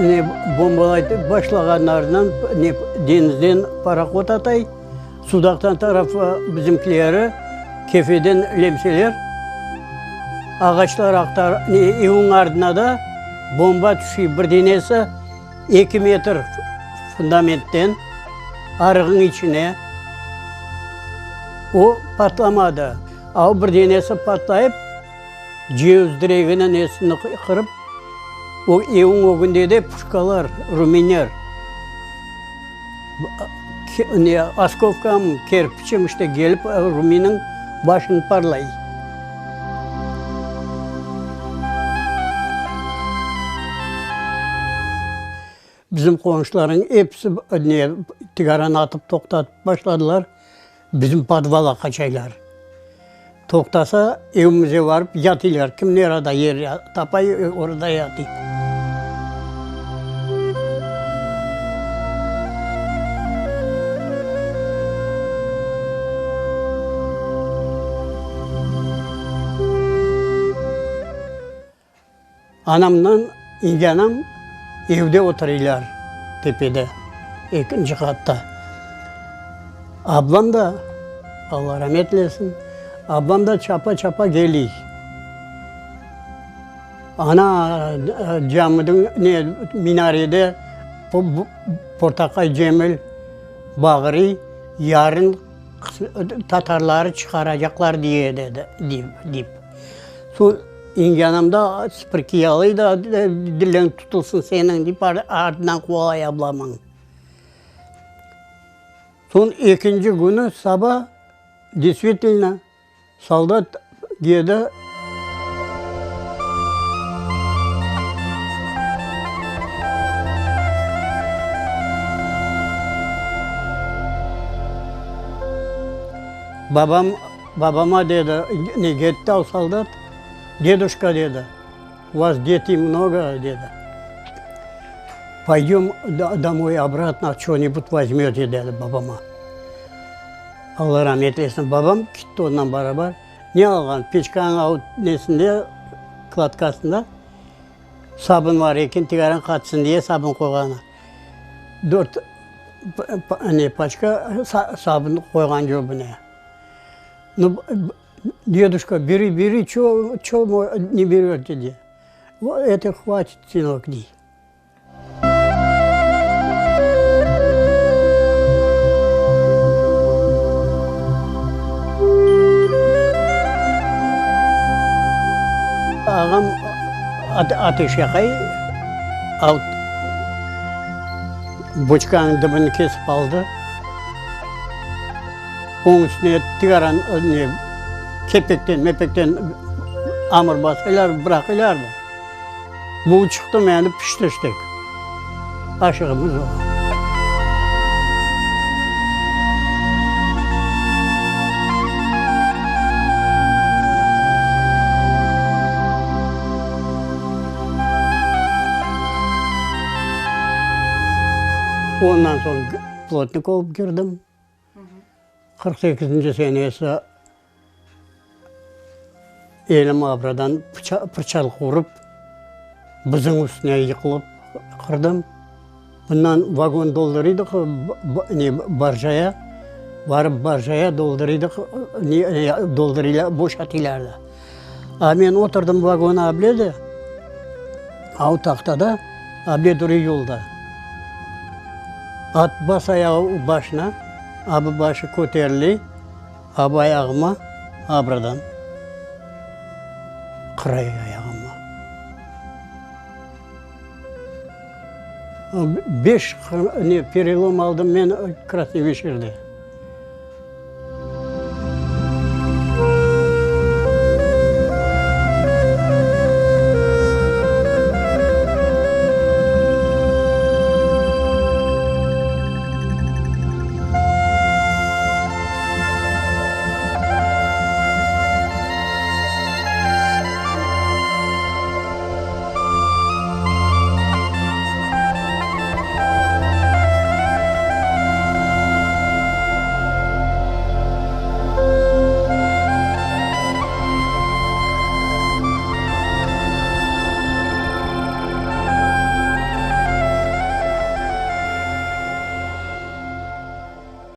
Ne bombalay başlağanlarından ne deñizden parohod atay, Sudaqtan tarafı bizimkileri Kefeden lemseler, ağaçlar aqtar, ne evniñ ardına da bomba tüşüy, bir denesi eki metr fundamentten arığıñ içine, o patlamadı, a o bir denesi patlayıp, ceviz diregini nesini qırıp, o evniñ ögünde de puşkalar, ruminler, ne oskovkamı, kerpiçimi işte kelip ruminiñ başını parlay. Bizim qonşularnıñ episi ne tigaranı atıp toqtatıp başladılar, bizim podvala qaçaylar. Toqtasa, evimize varıp yatıylar, kim nerada yer tapay, orada yatıy. Anamdan inge anam evde oturıylar, tepede, ekinci qatta. Ablam da, Alla ramet eylesin, ablam da çapa-çapa keliy. Ana, camiden, ne, minarede Portaqay Cemil bağırıy, yarın tatarları çıqaracaqlar diye, dedi, deyip. Soñ inge-anam da sipirki alıy da, diliñ tutulsın seniñ, deyip artından quvalay ablamıñ. Soñ ekinci künü saba, destvitelno, soldat keldi. Babam Babama dedi, ne ketti al soldat, deduşka dedi, u vas deti mnogo, dedi, poydem domoy obratno, ço-nibud vozmete, dedi babama. Alla rahmet eylesin, babam kitti ondan barabar, ne alğan, peçkanıñ nesinde, kladkasında sabun bar eken, tigaran qatsın diye sabun qoyğanı. Dört ne paçka sabun qoyğan cöbüne. Nu, deduşka, beri, beri, ço, ço ne berete de. Eto hvatit, sınok, dey. Ağam ateş yaqay, alt boçkanıñ dibini kesip aldı. Onıñ üstüne tigaran ne kepekten, mepekten amır basaylar, bıraqaylardı. Buğı çıqtı, endi pişti işte. Aşığımız o. Ondan soñ plotnik olıp kirdim. 48-nci senesi elim abradan pıçaq urıp, bızıñ üstüne yıqılıp qırdım. Bundan vagon doldurıydıq, ne, barjaya, barıp barjaya doldurıydıq, ne, doldurıylar, boşatıylardı. A men oturdım vagona able de, av tahtada, able duruy yolda. At bas ayağı başına, abı başı köterile, abı ayağıma abradan qıray ayağıma. Beş ne perelom aldım men Krasnoy Vişerde.